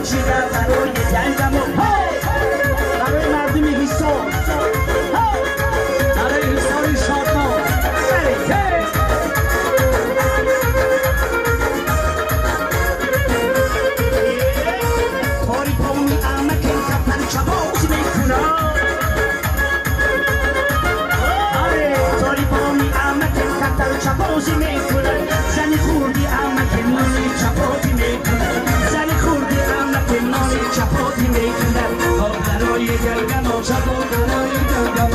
چیده برای دنگمو برای مردم حصار برای حصار شادمان تاری پاونی احمقیم کپر چبازی میکنم تاری پاونی احمقیم کپر چبازی میکنم زنی خوردی احمقیم نانی چپاتی میکنم زنی خوردی احمقیم نانی چپاتی میکنم برای دلگم چپا برای دلگم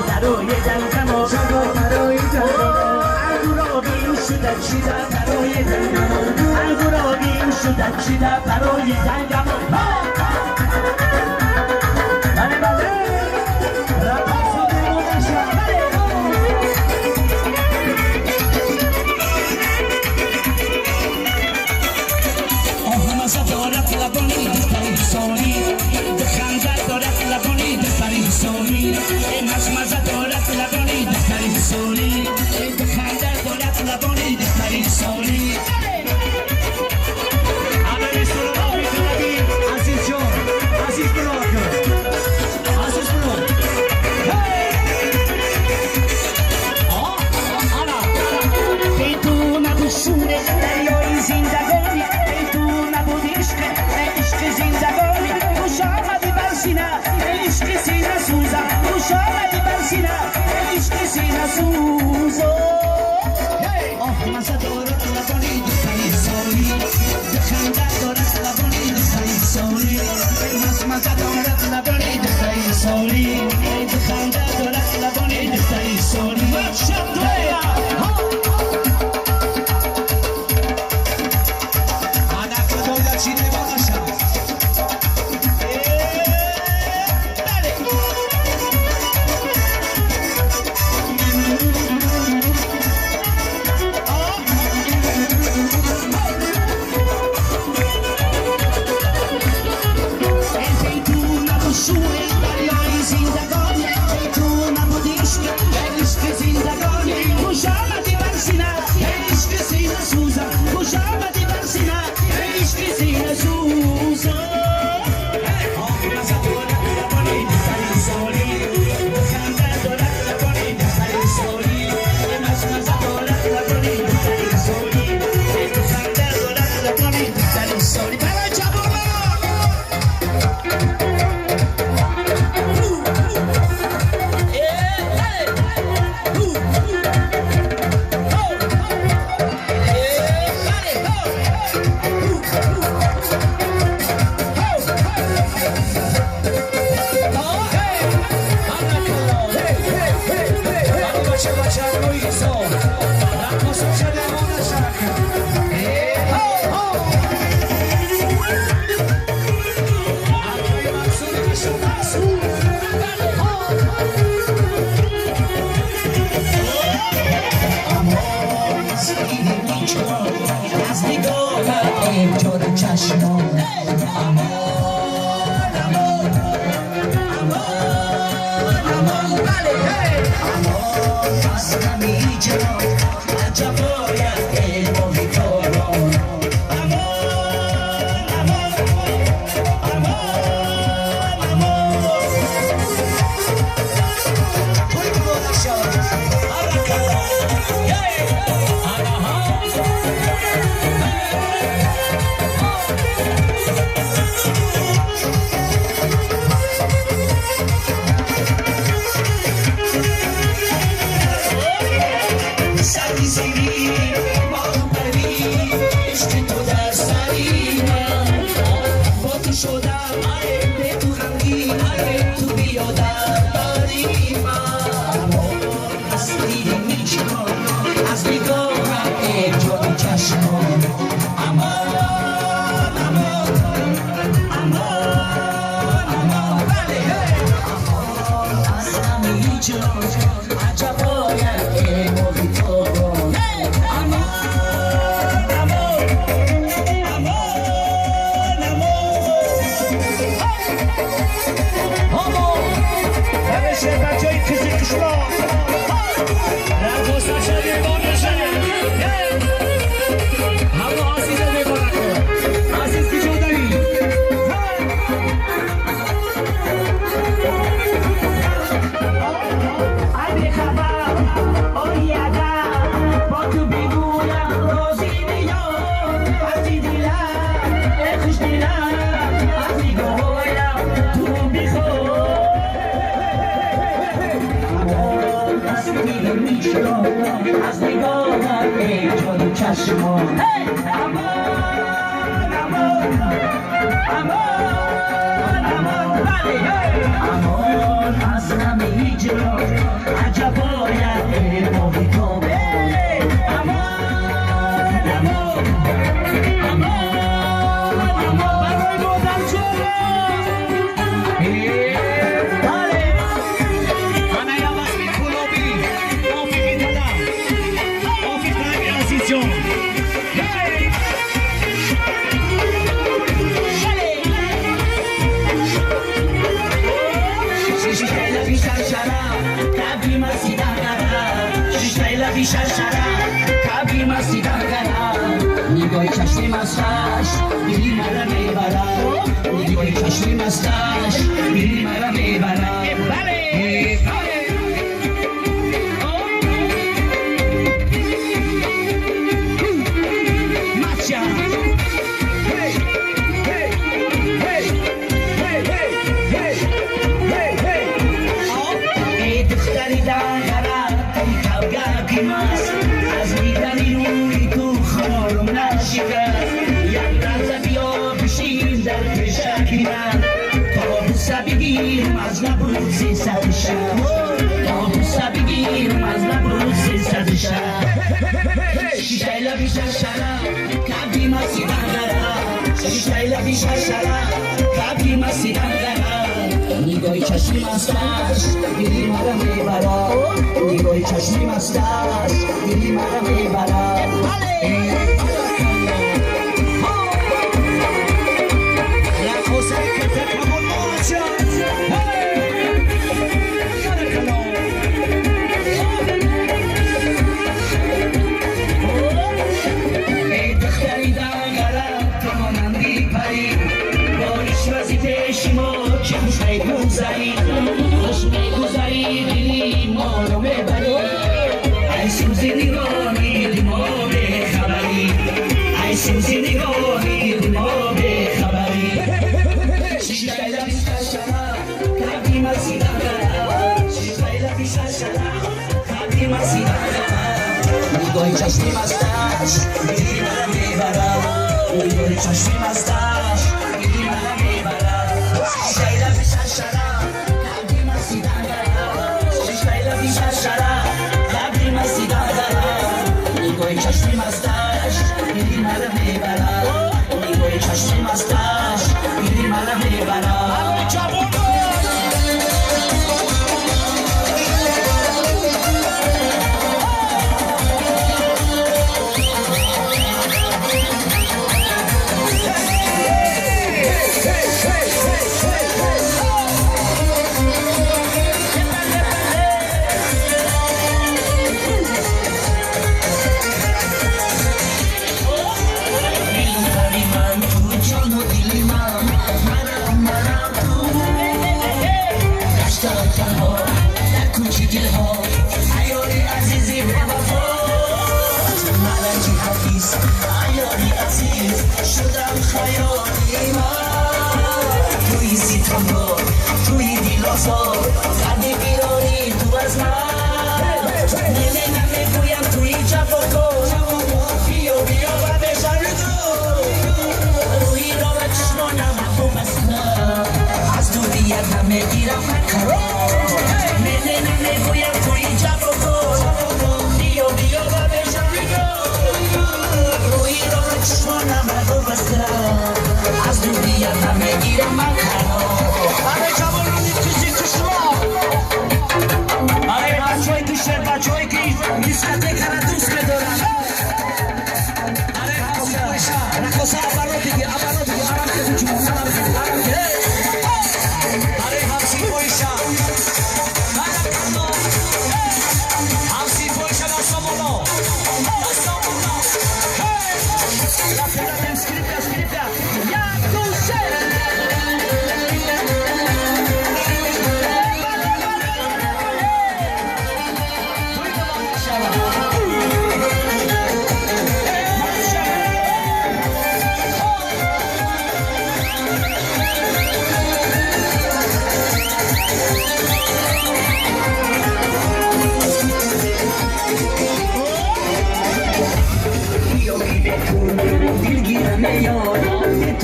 برای دلگم چپا برای دلگم انگورابیم شده چیده برای دلگم انگورابیم شده چیده برای دلگم بله بله رقص و دیوانه بله آه مزه دارد لبانی دختری سالی خنده دارد لبانی دختری سالی مزه دارد لبانی دختری سالی خنده دارد لبانی دختری سالی عزیز جان عزیز بلاک عزیز بلاک بی تو نبود شور دریای زندگانی بی تو نبود عشق عشق زندگانی خوش آمدی بر سینه عشق سینه سوزم خوش آمدی بر سینه عشق سینه سوزم آه مزه دارد لبانی دختری سالی خنده دارد لبانی دختری سالی مزه دارد لبانی دختری سالی خنده دارد لبانی دختری سالی عزیز کی جودایی شدم از نگاهت ای جادو چشمان. امان امان امان امان بله امان از غم هجران عجب آید ای ماه تابان. امان امان امان امان برای مادر جانم. بله نگاهی چشمی مستش دلی مرا میبرد، نگاهی چشمی مستش دلی مرا میبرد. بله از دیدن روی تو خارم نشکست، یک لحظه بیا بشین در پیشکی من، تا بوسه بگیرم از لب 306، تا بوسه بگیرم از لب 306. شیشه لبی شرشرا کبی مسی دنگرا، شیشه لبی شرشرا کبی مسی دنگرا. نگاهی چشمی مستش دلی مرا میبرد، نگاهی چشمی مستش دلی مرا میبرد. ای دختری دنگره تو مانندی پری، با عشوزی پیش ما چه خوش میگذری، خوش میگذری دلی ما رو میبری. ای سوزی نگاهی دل ما بیخبری، ای سوزی نگاهی دل ما بیخبری. شیشه لبی شرشرا کبی مسی دنگره، شیشه لبی شرشرا کبی مسی دنگره. نگاهی چشمی مستش دلی مرا میبرد، نگاهی چشمی مستش دلی مرا میبرد. شیشه لبی شرشرا کبی مسی دنگره، شیشه لبی شرشرا کبی مسی دنگره. نگاهی چشمی مستش دلی مرا میبرد، نگاهی چشمی مستش دلی مرا میبرد. شدم خیالی من توی ستم توی دیلاسا قدی بیرانی تو از من نمی نمیگویم توی جفا کن بیا بیا و بشن تو روی را و چشمانم بستم از دوریت نمیگیرم من قرار نمی نمیگویم توی جفا کن بیا بیا و بشن تو روی را و چشمانم بستم از دوریت نمیگیرم من قرار.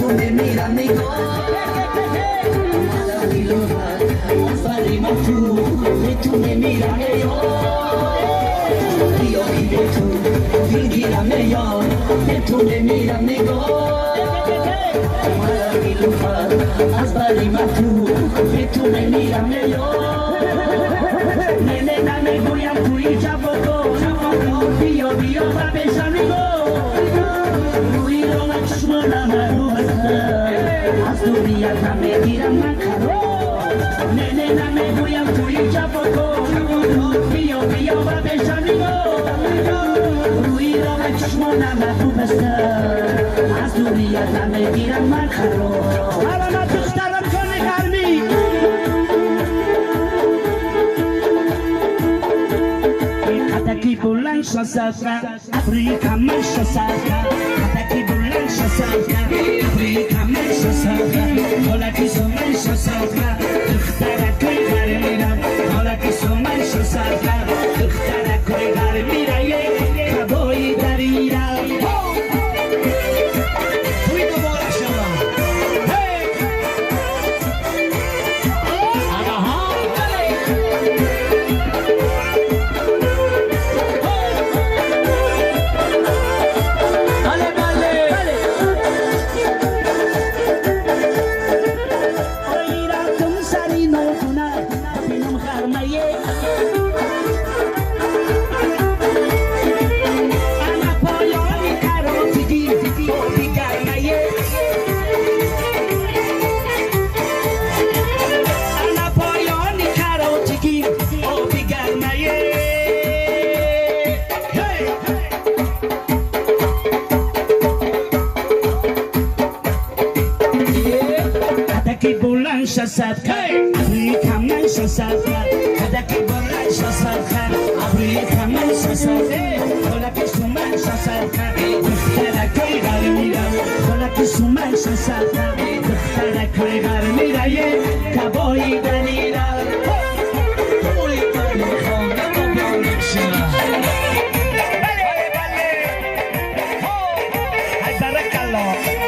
تو نمیرم نگاه اومدم نیلوفر از بری من تو به تو نمیرم یار بیا به تو دلگیرم یار به تو نمیرم نگاه اومدم نیلوفر از بری من تو به تو نمیرم یار نه نه نمیگویم توی جواب بیا بیا و بشم نگاه روی رو من چشمانم رو از دوریت نمیگیرم من قرار نه نه نمیگویم توی جواب بیا بیا و بشم نگاه روی رو من چشمانم رو از دوریت نمیگیرم من قرار حالا دخترم کنه گرمی قدکی بلند شد ابری کمر شد قدکی بلند شد ابری کمر شد حالکی سمن شد دخترکای غر میرم حالکی سمن شد دخترکای غر میره کبای دریرم توی مبارک شما شصد ابری کمن شصد قدکی بلند شصد ابری کمن شصد خلک سومن شصد دخترکای غر میرم خلک سومن شصد دخترکای غر میره کبای دلیرم توی بری خانه مبارک شما بله بله ای برک الله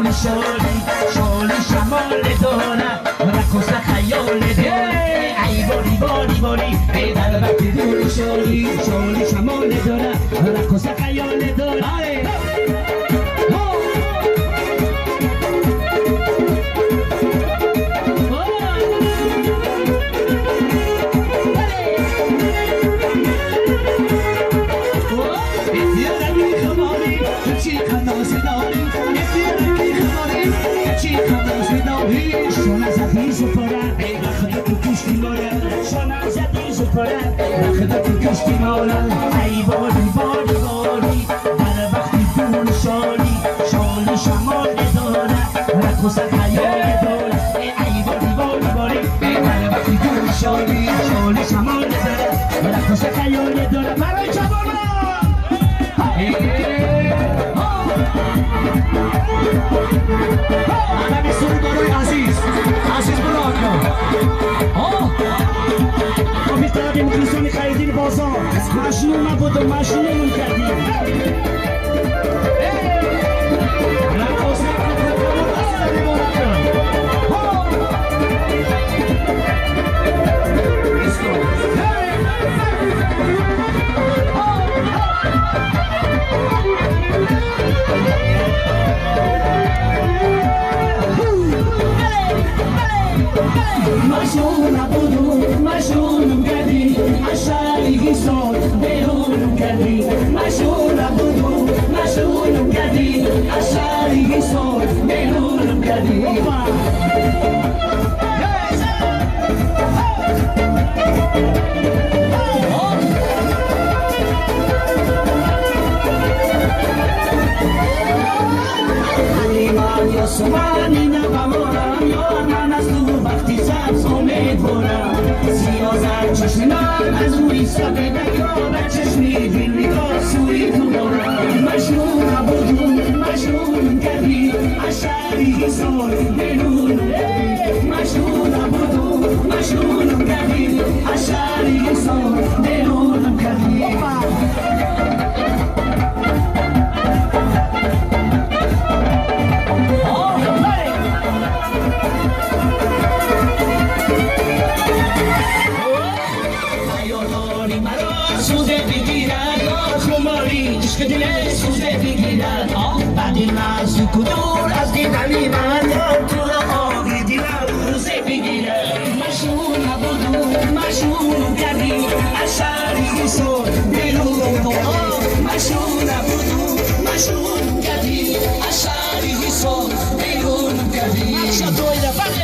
دور شالی شالی شمال داره رقص خیال داره ای باری باری باری ای در وقت دور شالی شالی شمال داره رقص خیال داره. ای باری باری باری در وقتی دور شالی شالی شمال داره رقص خیال داره ای باری باری باری در وقتی دور شالی شالی شمال داره رقص خیال داره برای جوانان. Anami سرودارای عزیز عزیز براکا طلبی مخلصان خریدین بازار مجنون نبودم مجنونمون کردیم. مجنون نبودم مجنونم کردی اشعری سال بیرونم کردی مجنون نبودم مجنونم کردی اشعری سال بیرونم کردی. سمانی نبارم یار من از تو وقتی سبز امیدوارم سیاه چشم من از روی ساده دریا و چشمی دل نگاه سوی تو دارم مجنون نبودم مجنونم کردی اشعری سال بیرونم مجنون نبودم مجنونم کردی اشعری سال بیرونم کردی.